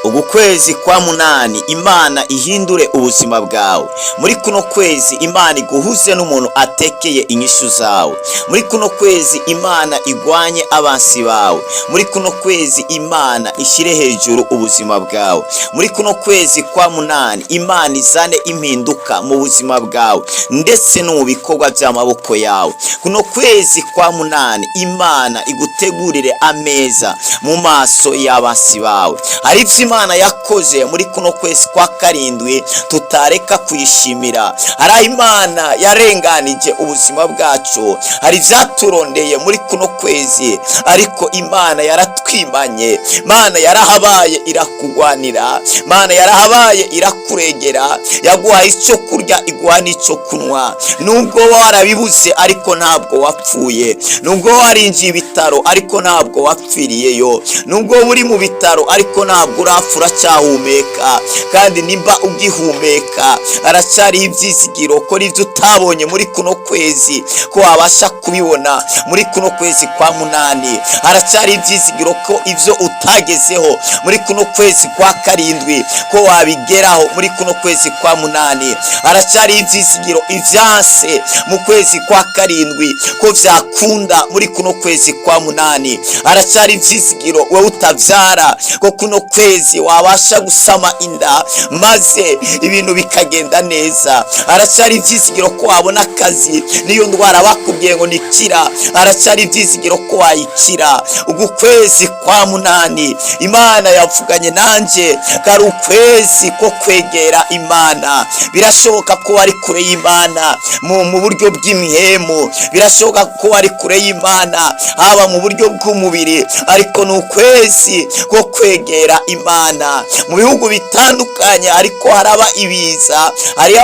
Uku kwezi kwa munani Imana ihindure ubuzima bwawe. Muri kuno kwezi Imana iguhuze n'umuntu atekeye inyishu zawe. Muri kuno kwezi Imana igwanye abansi bawe. Muri kuno kwezi Imana ishyire hejuru ubuzima bwawe. Muri kuno kwezi kwa munani Imana izane impinduka mu buzima bwawe ndetse no mu bikorwa by'amaboko yawe. Kuno kwezi kwa munani Imana igutegurire ameza mu maso y'abansi bawe. Hari ibyo Imana yakoze muri kuno kwezi kwa karindwi tutareka kuyishimira. Hari aho Imana yarenganije ubuzima bwacu, hari ibyaturondeye muri kuno kwezi, ariko Imana yaratwimanye. Imana yarahabaye irakugwanira, Imana yarahabaye irakuregera, yaguhaye icyo kurya, iguha n'icyo kunywa. Nubwo warabibuze ariko ntabwo wapfuye, nubwo warinjiye ibitaro ariko ntabwo wapfiriyeyo, nubwo uri mu bitaro ariko ntabwo urapfa, uracyahumeka. Kandi nimba ugihumeka haracyariho ibyizigiro ko n'ibyo utabonye muri kuno kwezi ko wabasha kubibona muri kuno kwezi kwa munani. Haracyari ibyizigiro ko ibyo utagezeho muri kuno kwezi kwa karindwi ko wabigeraho muri kuno kwezi kwa munani. Haracyari ibyizigiro ibyanse mu kwezi kwa karindwi ko byakunda muri kuno kwezi kwa munani. Haracyari ibyizigiro wowe utabyara ko kuno kwezi wabasha gusama inda maze ibintu bikagenda neza. Haracyari ibyizigiro ko wabona akazi, niyo ndwara bakubwiye ngo nikira, haracyari ibyizigiro ko wayikira. Uku kwezi kwa munani Imana yavuganye nanjye kari ukwezi ko kwegera Imana. Birashoboka ko wari kure y'Imana mu buryo bw'imihemu, birashoboka ko wari kure y'Imana haba mu buryo bw'umubiri, ariko ni ukwezi ko kwegera Imana. Mu bihugu bitandukanye ariko haraba ibiza,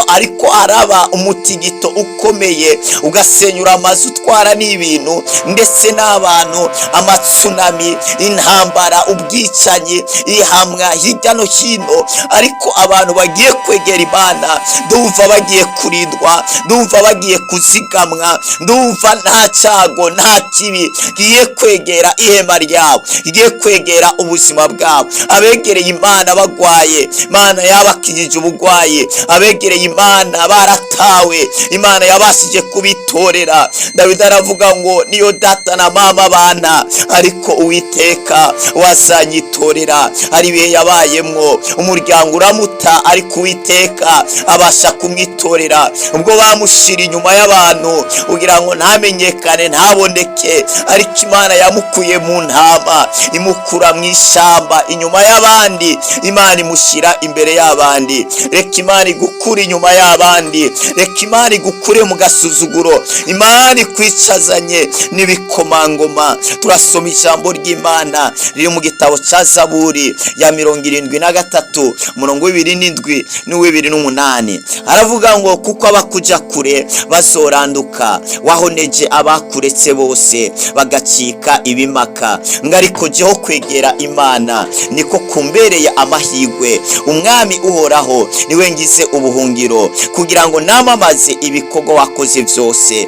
ariko haraba umutingito ukomeye ugasenyura amazu, utwara n'ibintu ndetse n'abantu, amatsunami, intambara, ubwicanyi, ihamwa hirya no hino. Ariko abantu bagiye kwegera Imana ndumva bagiye kurindwa, ndumva bagiye kuzigamwa, ndumva nta cyago, nta kibi giye kwegera ihema ryabo, giye kwegera ubuzima bwabo. Abegereye Imana bagwaye, Imana yabakijije ubugwayi. Abegereye Imana baratawe, Imana yabashije kubitorera. Dawidi aravuga ngo niyo data na mama bana, ariko Uwiteka wazanyitorera. Hari ibihe yabayemwo umuryango uramuta, ariko Uwiteka abasha kumwitorera. Ubwo bamushyira inyuma y'abantu kugira ngo ntamenyekane, ntaboneke, ariko Imana yamukuye mu ntama, imukura mu ishyamba inyuma y'abandi, Imana imushyira imbere y'abandi. Reka Imana igukure inyuma y'abandi, reka Imana igukure mu gasuzuguro, Imana ikwicazanye n'ibikomangoma. Turasoma ijambo ry'Imana riri mu gitabo cya Zaburi ya 73, umurongo w'ibiri n'indwi n'uw'ibiri n'umunani. Aravuga ngo kuko abakuja kure bazoranduka, wahoneje abakuretse bose bagacika ibimaka. Ngo ariko jeho kwegera Imana niko kumbereye amahirwe, Umwami Uhoraho niwe ngize ubuhungiro, kugira ngo namamaze ibikorwa wakoze byose.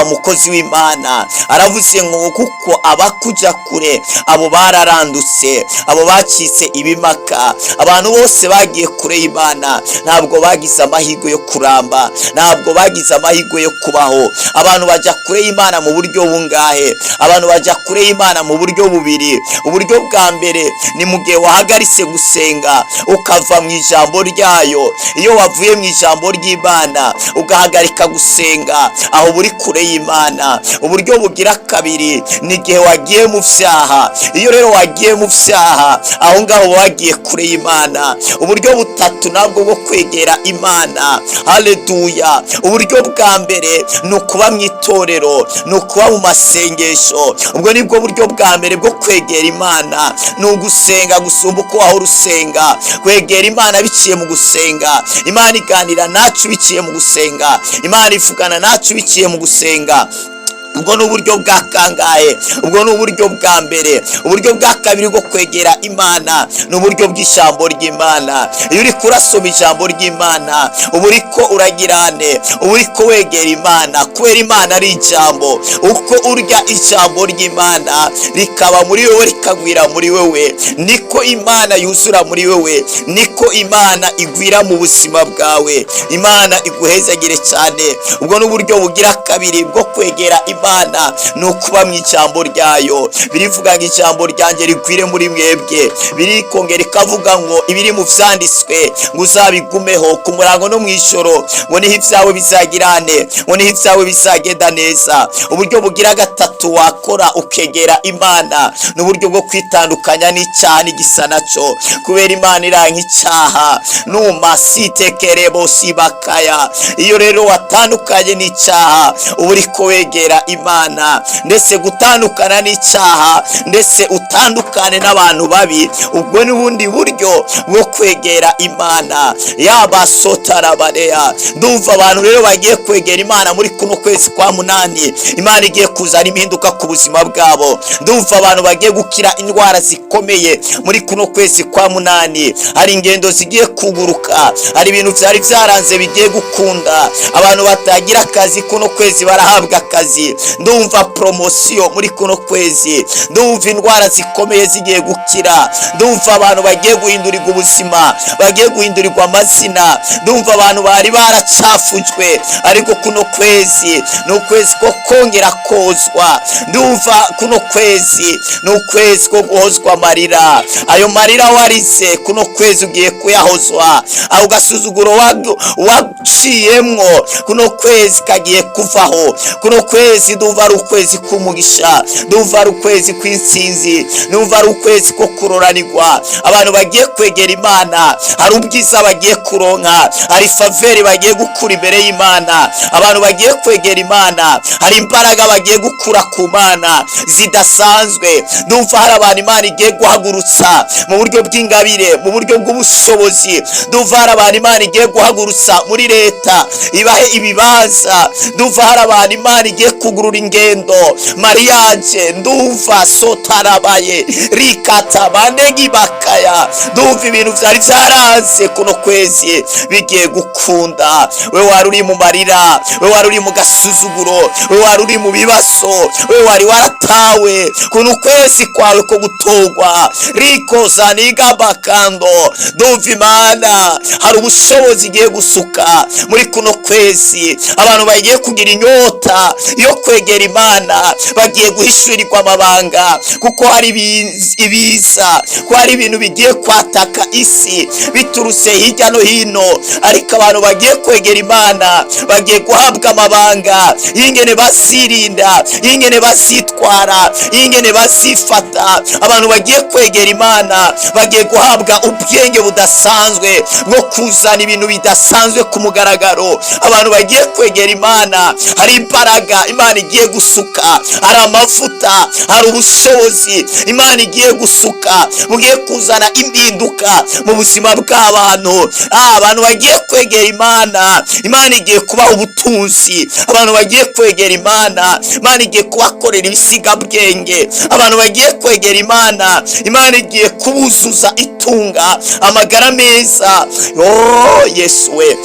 Umukozi w'Imana aravuze ngo kuko abakuja kure abo bararandutse, abo bacitse ibimaka. Abantu bose bagiye kure y'Imana ntabwo bagize amahirwe yo kuramba, ntabwo bagize amahirwe yo kubaho. Abantu bajya kure y'Imana mu buryo bungahe? Abantu bajya kure y'Imana mu buryo bubiri. Uburyo bwa mbere ni mu gihe wahagaritse gusenga, ukava mu ijambo ryayo. Iyo wavuye mu ijambo ry'Imana ugahagarika gusenga, aho buri kure y'Imana. Uburyo bugira kabiri ni igihe wagiye mu byaha. Iyo rero wagiye mu byaha, aho ngaho wagiye kure y'Imana. Uburyo butatu nabwo bwo kwegera Imana, haleluya. Uburyo bwa mbere ni ukuba mu itorero, ni ukuba mu masengesho. Ubwo nibwo buryo bwa mbere bwo kwegera Imana, ni ugusenga gusumba uko wahora usenga, kwegera Imana biciye mu gusenga. Imana iganira nacu biciye mu gusenga, Imana ivugana nacu biciye mu gusenga. Ubwo ni uburyo bwa kangahe? Ubwo ni uburyo bwa mbere. Uburyo bwa kabiri bwo kwegera Imana ni uburyo bw'ijambo ry'Imana. Iyo uri kurasoma ijambo ry'Imana, uba uriko uragirane, uba uriko wegera Imana, kubera Imana ari ijambo. Uko urya ijambo ry'Imana, rikaba muri wowe, rikagwira muri wowe, niko Imana yuzura muri wowe, niko Imana igwira mu buzima bwawe. Imana iguhezagire cyane. Ubwo ni uburyo bugira kabiri bwo kwegera Imana, ni ukuba mu ijambo ryayo. Birivuga ngo ijambo ryanjye rigwire muri mwebwe. Birikongera ikavuga ngo ibiri mu vyanditswe ngo uzabigumeho ku murango no mu ijoro, ngo niho ibyawe bizagirane, ngo niho ibyawe bizagenda neza. Uburyo bugira gatatu wakora ukegera Imana ni uburyo bwo kwitandukanya n'icyaha n'igisa naco, kubera Imana iranka icyaha numa sitekerebo sibakaya. Iyo rero watandukanye n'icyaha, uba uriko wegera Imana. Ndetse gutandukana n'icyaha, ndetse utandukane n'abantu babi, ubwo n'ubundi buryo bwo kwegera Imana. Yaba sotarabareya. Ndumva abantu rero bagiye kwegera Imana muri kuno kwezi kwa munani, Imana igiye kuzana impinduka ku buzima bwabo. Ndumva abantu bagiye gukira indwara zikomeye muri kuno kwezi kwa munani. Hari ingendo zigiye kuguruka, hari ibintu byari byaranze bigiye gukunda. Abantu batagira akazi, kuno kwezi barahabwa akazi. Ndumva promotion muri kuno kwezi. Ndumva indwara zikomeye zigiye gukira. Ndumva abantu bagiye guhindurirwa ubuzima, bagiye guhindurirwa amazina. Ndumva abantu bari baracafujwe, ariko kuno kwezi ni ukwezi ko kongera kozwa. Ndumva kuno kwezi ni ukwezi ko guhozwa amarira. Ayo marira warize, kuno kwezi ugiye kuyahozwa. Aho gasuzuguro waciyemwo, kuno kwezi kagiye kuvaho. Kuno kwezi ndumva ari ukwezi k'umugisha, ndumva ari ukwezi kw'intsinzi, ndumva ari ukwezi ko kuroranirwa. Abantu bagiye kwegera Imana, hari ubwiza bagiye kuronka, hari faveur bagiye gukura imbere y'Imana. Abantu bagiye kwegera Imana, hari imbaraga bagiye gukura ku Mana zidasanzwe. Ndumva hari abantu Imana igiye guhagurutsa mu buryo bw'ingabire, mu buryo bw'ubushobozi. Ndumva hari abantu Imana igiye guhagurutsa muri leta, ibahe ibibanza. Ndumva hari abantu Imana igiye kugurura ingendo, mariage. Ndumva sotarabaye rikatabandegibakaya. Ndumva ibintu byari byaranze, kuno kwezi bigiye gukunda. We wari uri mu marira, we wari uri mu gasuzuguro, we wari uri mu bibazo, we wari waratawe, kuno kwezi kwawe ko gutorwa rikozanigabakando. Ndumva Imana hari ubushobozi igiye gusuka muri kuno kwezi. Abantu bagiye kugira inyota yo kwegera Imana, bagiye guhishurirwa amabanga, kuko hari ibiza, ko hari ibintu bigiye kwataka isi biturutse hirya no hino. Ariko abantu bagiye kwegera Imana bagiye guhabwa amabanga y'ingene bazirinda, y'ingene bazitwara, y'ingene bazifata. Abantu bagiye kwegera Imana bagiye guhabwa ubwenge budasanzwe bwo kuzana ibintu bidasanzwe ku mugaragaro. Abantu bagiye kwegera Imana, hari imbaraga Imana igiye gusuka, hari amavuta, hari ubushobozi Imana igiye gusuka bugiye kuzana impinduka mu buzima bw'abantu. Abantu bagiye kwegera Imana, Imana igiye kubaha ubutunzi. Abantu bagiye kwegera Imana, Imana igiye kubakorera ibisigabwenge. Abantu bagiye kwegera Imana, Imana igiye kubuzuza itunga, amagara meza. Oh Yesu we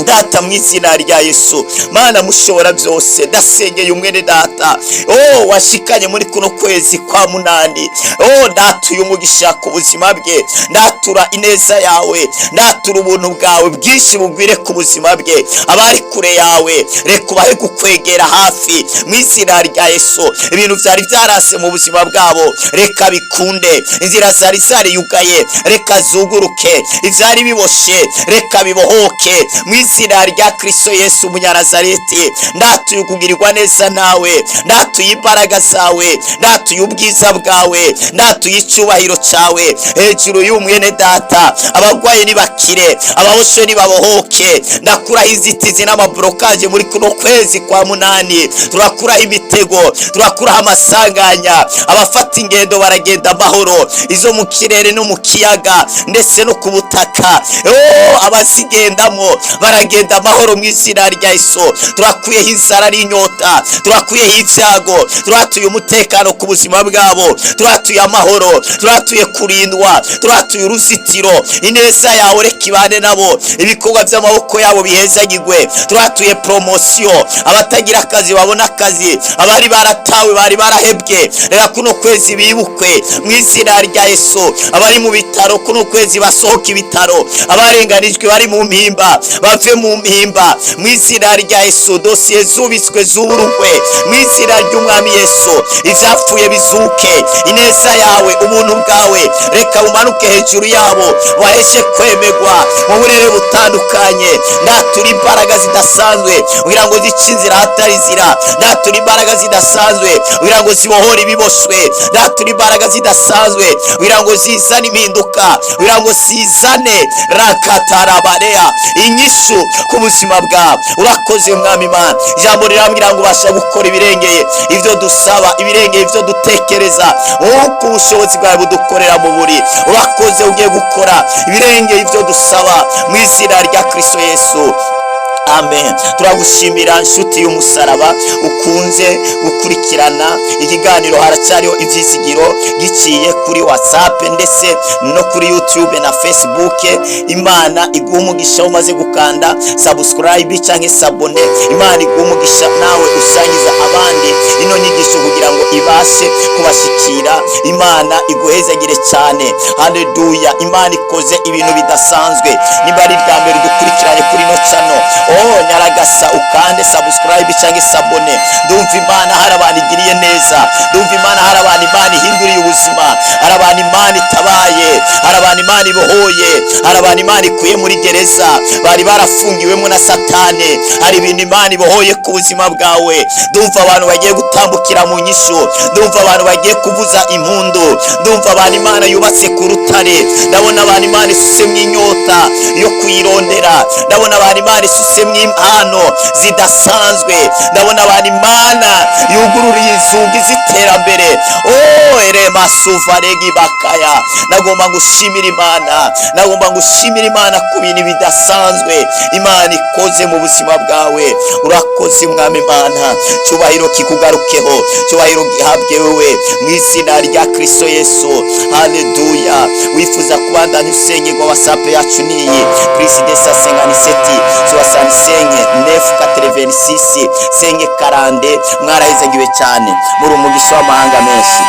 Data, mu izina rya Yesu, Mana mushobora byose, ndasengeye umwene data, oh, washikanye muri kuno kwezi kwa munani. Oh, ndatuye umugisha ku buzima bwe, ndatura ineza yawe, ndatura ubuntu bwawe bwinshi bugwire ku buzima bwe. Abari kure yawe, reka ubahe kukwegera hafi mu izina rya Yesu. Ibintu byari byarase mu buzima bwabo, reka bikunde. Inzira zari zariyugaye, reka zuguruke. Ibyari biboshe, reka bibohoke mu izina rya Kristo Yesu Umunyanazareti. Ndatuye kugirirwa neza nawe, ndatuye imbaraga zawe, ndatuye ubwiza bwawe, ndatuye icyubahiro cyawe hejuru y'umwene data. Abarwayi nibakire, ababoshe nibabohoke. Ndakuraho inzitizi n'amablocage muri kuno kwezi kwa munani. Turakuraho imitego, turakuraho amasanganya. Abafata ingendo baragenda amahoro, izo mu kirere no mu kiyaga ndetse no ku butaka. Oh, abazigendamo. Baragenda amahoro mu izina rya Yesu. Turakuyeho inzara n'inyota, turakuyeho ibyago, turatuye umutekano ku buzima bwabo, turatuye amahoro, turatuye kurindwa, turatuye uruzitiro. Ineza yawe reka ibane nabo, ibikorwa by'amaboko yabo bihezagirwe. Turatuye promotion, abatagira akazi babona akazi, abari baratawe, bari barahebwe, reka kuno kwezi bibukwe mu izina rya Yesu. Abari mu bitaro, kuno kwezi basohoka ibitaro. Abarenganijwe bari mu mpimba bave mu mpimba mu izina rya Yesu. Dosiye zubitswe z'uburugwe mu izina ry'Umwami Yesu. Ivyapfuye bizuke. Ineza yawe, ubuntu bwawe, reka bumanuke hejuru yabo, waheshe kwemegwa mu burere butandukanye. Ndatura imbaraga zidasanzwe kugira ngo zice inzira ahatari inzira. Ndatura imbaraga zidasanzwe kugira ngo zibohore ibiboshwe. Ndatura imbaraga zidasanzwe kugira ngo zizane impinduka, kugira ngo zizane rakatarabareya inyishu ku buzima bwabo. Urakoze, Mwami Imana. Ijambo rirambwira ngo ubasha gukora ibirengeye ibyo dusaba, ibirengeye ibyo dutekereza, nk'uko ubushobozi bwawe budukorera mu buri. Urakoze, ugiye gukora ibirengeye ibyo dusaba mu izina rya Kristo Yesu, amen. Turagushimira, nshuti y'umusaraba ukunze gukurikirana ikiganiro Haracyariho Ibyizigiro giciye kuri WhatsApp ndetse no kuri YouTube na Facebook. Imana iguha umugisha umaze gukanda subscribe cyangwa s'abonner. Imana iguha umugisha nawe usangiza abandi ino nyigisho kugira ngo ibashe kubashikira. Imana iguhezagire cyane. Haleluya! Imana ikoze ibintu bidasanzwe. Niba ari irya mbere dukurikiranye kuri ino channel, oh, nyaragasa ukande subscribe cyangwa s'abonner. Ndumva Imana hari abantu igiriye neza. Ndumva Imana hari abantu Imana ihinduriye ubuzima, hari abantu Imana itabaye, hari abantu Imana ibohoye, hari abantu Imana ikuye muri gereza bari barafungiwemo na Satani. Hari ibintu Imana ibohoye ku buzima bwawe. Ndumva abantu bagiye gutambukira mu nyishu. Ndumva abantu bagiye kuvuza impundu. Ndumva abantu Imana yubatse ku rutare. Ndabona abantu Imana isutsemo inyota yo kuyirondera. Ndabona abantu Imana isutsemo impano zidasanzwe. Ndabona abantu Imana yugururiye inzugi z'iterambere. Oh, erema suvaregi bakaya. Nagomba gushimira Imana, nagomba gushimira Imana ku bintu bidasanzwe Imana ikoze mu buzima bwawe. Urakoze, Mwami Imana. Cyubahiro kikugarukeho, cyubahiro gihabwe wewe mu izina rya Kristo Yesu. Haleluya! Wifuza kubandanya usengerwa, WhatsApp yacu niyi: +257 65 986 5 40. Mwarahezagiwe cyane, muri umugisha w'amahanga menshi.